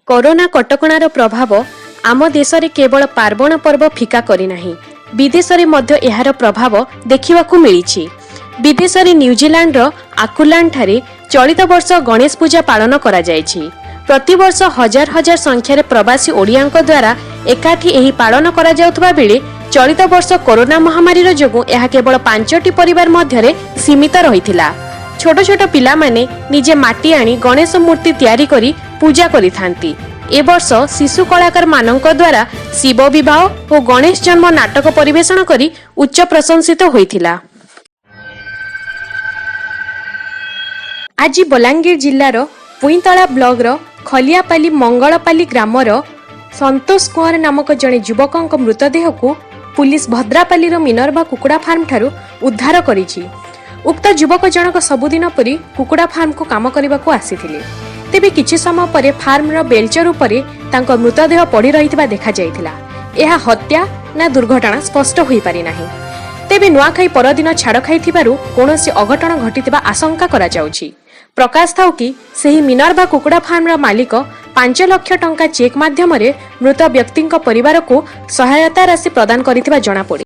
Corona କଟକଣାର ପ୍ରଭାବ ଆମ ଦେଶରେ କେବଳ ପାର୍ବଣ ପର୍ବ ଫିକା କରିନାହିଁ, ବିଦେଶରେ ମଧ୍ୟ ଏହାର ପ୍ରଭାବ ଦେଖିବାକୁ ମିଳିଛି। ବିଦେଶରେ ନ୍ୟୁଜିଲାଣ୍ଡର ଅକଲ୍ୟାଣ୍ଡଠାରେ ଚଳିତ ବର୍ଷ ଗଣେଶ ପୂଜା ପାଳନ କରାଯାଇଛି। ପ୍ରତିବର୍ଷ ହଜାର ହଜାର ସଂଖ୍ୟାରେ ପ୍ରବାସୀ ଓଡ଼ିଆଙ୍କ ଦ୍ୱାରା ଏକାଠି ଏହି ପାଳନ କରାଯାଉଥିବା ବେଳେ ଚଳିତ ବର୍ଷ କରୋନା ମହାମାରୀର ଯୋଗୁଁ ଏହା କେବଳ ପାଞ୍ଚଟି ପରିବାର ମଧ୍ୟରେ ସୀମିତ ରହିଥିଲା। ଛୋଟ ଛୋଟ ପିଲାମାନେ ନିଜେ ମାଟି ଆଣି ଗଣେଶ ମୂର୍ତ୍ତି ତିଆରି କରି ପୂଜା କରିଥାନ୍ତି। ଏ ବର୍ଷ ଶିଶୁ କଳାକାରମାନଙ୍କ ଦ୍ୱାରା ଶିବ ବିବାହ ଓ ଗଣେଶ ଜନ୍ମ ନାଟକ ପରିବେଷଣ କରି ଉଚ୍ଚ ପ୍ରଶଂସିତ ହୋଇଥିଲା। ଆଜି ବଲାଙ୍ଗୀର ଜିଲ୍ଲାର ପୁଇଁତଳା ବ୍ଲକର ଖଲିଆପାଲି ମଙ୍ଗଳପାଲି ଗ୍ରାମର ସନ୍ତୋଷ କୁଆଁର ନାମକ ଜଣେ ଯୁବକଙ୍କ ମୃତଦେହକୁ ପୁଲିସ ଭଦ୍ରାପାଲିର ମିନର୍ଭା କୁକୁଡ଼ା ଫାର୍ମଠାରୁ ଉଦ୍ଧାର କରିଛି। ଉକ୍ତ ଯୁବକ ଜଣକ ସବୁଦିନ ପରି କୁକୁଡ଼ା ଫାର୍ମକୁ କାମ କରିବାକୁ ଆସିଥିଲେ। ତେବେ କିଛି ସମୟ ପରେ ଫାର୍ମର ବେଲଚର ଉପରେ ତାଙ୍କ ମୃତଦେହ ପଡ଼ି ରହିଥିବା ଦେଖାଯାଇଥିଲା। ଏହା ହତ୍ୟା ନା ଦୁର୍ଘଟଣା ସ୍ପଷ୍ଟ ହୋଇପାରିନାହିଁ। ତେବେ ନୂଆଖାଇ ପରଦିନ ଛାଡ଼ଖାଇ ଥିବାରୁ କୌଣସି ଅଘଟଣ ଘଟିଥିବା ଆଶଙ୍କା କରାଯାଉଛି। ପ୍ରକାଶ ଥାଉ କି, ସେହି ମିନର୍ଭା କୁକୁଡ଼ା ଫାର୍ମର ମାଲିକ 5 ଲକ୍ଷ ଟଙ୍କା ଚେକ୍ ମାଧ୍ୟମରେ ମୃତ ବ୍ୟକ୍ତିଙ୍କ ପରିବାରକୁ ସହାୟତା ରାଶି ପ୍ରଦାନ କରିଥିବା ଜଣାପଡ଼ିଛି।